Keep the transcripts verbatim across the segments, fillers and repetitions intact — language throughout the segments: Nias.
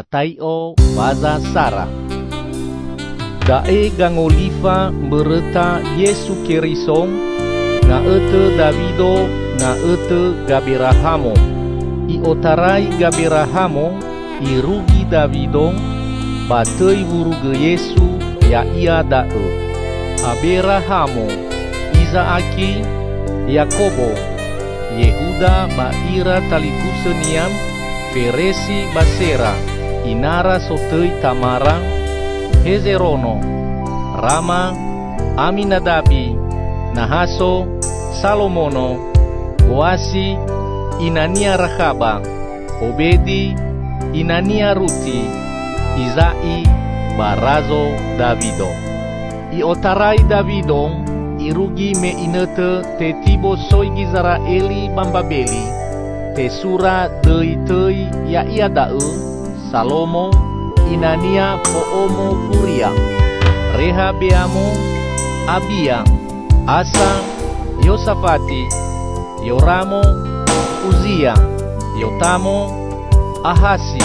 Atai'o baza sara. Da'e gangolifa mböröta Yesu Keriso, nga'ötö Dawido, nga'ötö Gaberahamo. I'otarai Gaberahamo, irugi Dawido, ba töi wurugö Yesu, ya'ia da'ö: Aberahamo, Iza'aki, Yakobo, Yehuda ba ira talifusönia, Feresi ba Sera, inara sotöi Tamara, Hezerono, Rama, Aminadabi, Nahaso, Salomono, Boasi, inania Rakhaba, Obedi, inania Ruti, Iza'i, ba Razo Dawido. I'otarai Dawido irugi me inötö tetibo soi Gizera'eli ba Mbabeli, tesura döi töi, ya'ia da'ö: Salomo, inania fo'omo Uria, Rehabeamo, Abia, Asa, Yosafati, Yoramo, Uzia, Yotamo, Ahasi,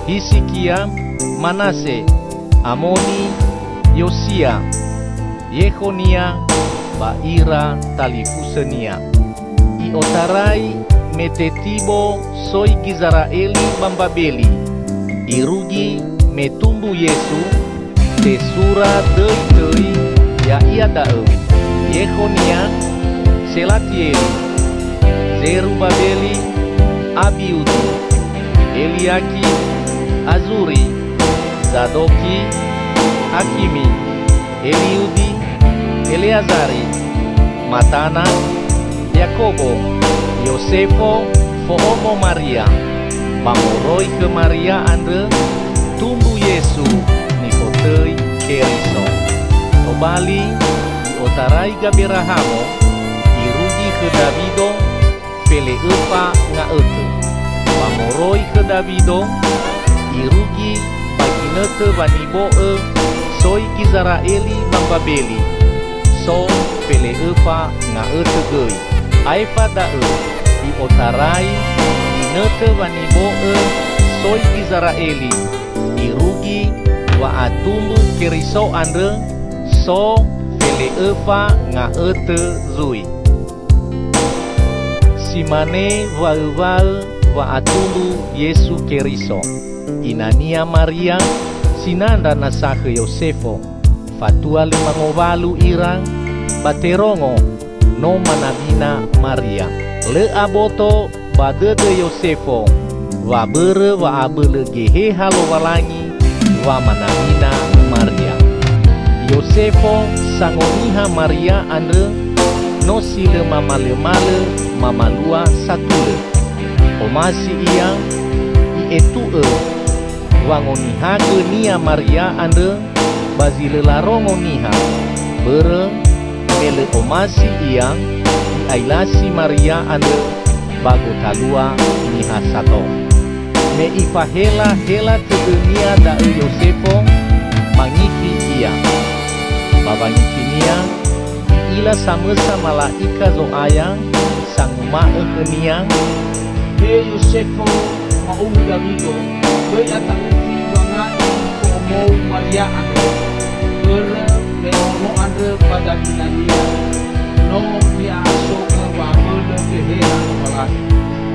Hisikia, Manase, Amoni, Yosia, Yekhonia, ba ira talifusönia. I'otarai me tetibo soi Gizera'eli ba Mbabeli, irugi me tumbu Yesu, tesura döi töi, ya'ia da'ö: Yekhonia, Selatieli, Zerubabeli, Abiudi, Eliaki, Azuri, Zadoki, Akimi, Eliudi, Eleazari, Matana, Yakobo, Yosefo, fo'omo Maria, ba moroi khö Maria andrö tumbu Yesu nifotöi Keriso. Tobali, i'otarai Gaberahamo irugi khö Dawido, fele öfa nga'ötö. Ba moroi khö Dawido, irugi ba ginötö wa nibo'ö soi Gizera'eli ba Mbabeli, so fele öfa nga'ötö göi. Aefa da'ö, i'otarai ginötö wa nibo'ö soi Gizera'eli, irugi wa'atumbu Keriso andrö, so fele öfa nga'ötö zui. Si mane waöwaö wa'atumbu Yesu Keriso. Inania Maria, sinandra nasa khö Yosefo, fatua lö mangowalu ira, ba terongo no manawina Maria. Lö aboto ba dödö Yosefo, wa börö wa'abölö Geheha Lowalangi wa manawina Maria. Yosefo, sangoniha Maria andrö, no si lö mamalömalö mamalua satulö. Omasi ia, i'etu'ö wangonihagönia Maria andrö ba zi lö larongo niha, börö me lö omasi ia i'ailasi Maria andrö ba gotalua niha sato. Me ifahela hela tödönia da'ö Yosefo, mangifi ia. Ba wangifinia, i'ila samösa mala'ika Zo'aya sanguma'ö khönia, He Yosefo, ma'uwu Dawido, böi ata'ufi wanga'i fo'omou Maria andrö, börö me nono andrö ba dalinania no ni'a'asogö wa'abölö Geheha Lowalangi.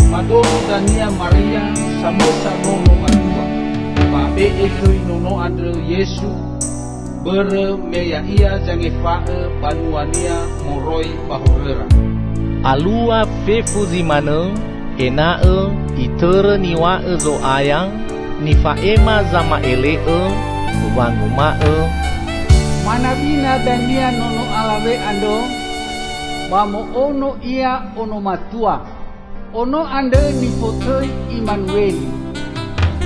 Madono dania Maria samösa nono matua, ba be'e khöi nono andrö Yesu, börö me ya'ia zangefa'ö banuania moroi ba horöra. Alua fefu zi manö, ena'ö itörö niŵa'ö Zo'aya, nifa'ema zama'ele'ö, wanguma'ö, Manawina dania nono alawe andrö, ba mo'ono ia ono matua. Ono andrö nifotöi Imanueli.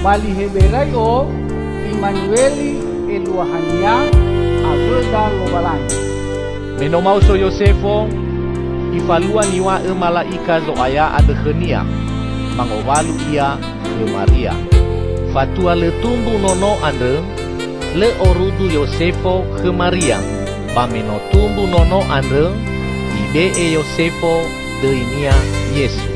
Ba li Heberai'o, Imanueli eluahania, Awöda Lowalangi. Me no maoso Yosefo, ifalua niŵa'ö mala'ika Zo'aya andrö khönia, mangowalu ia khö Maria. Fatua lö tumbu nono andrö, lö orudu Yosefo khö Maria, ba me no tumbu nono andrö, ibe'e Yosefo döinia Yesu.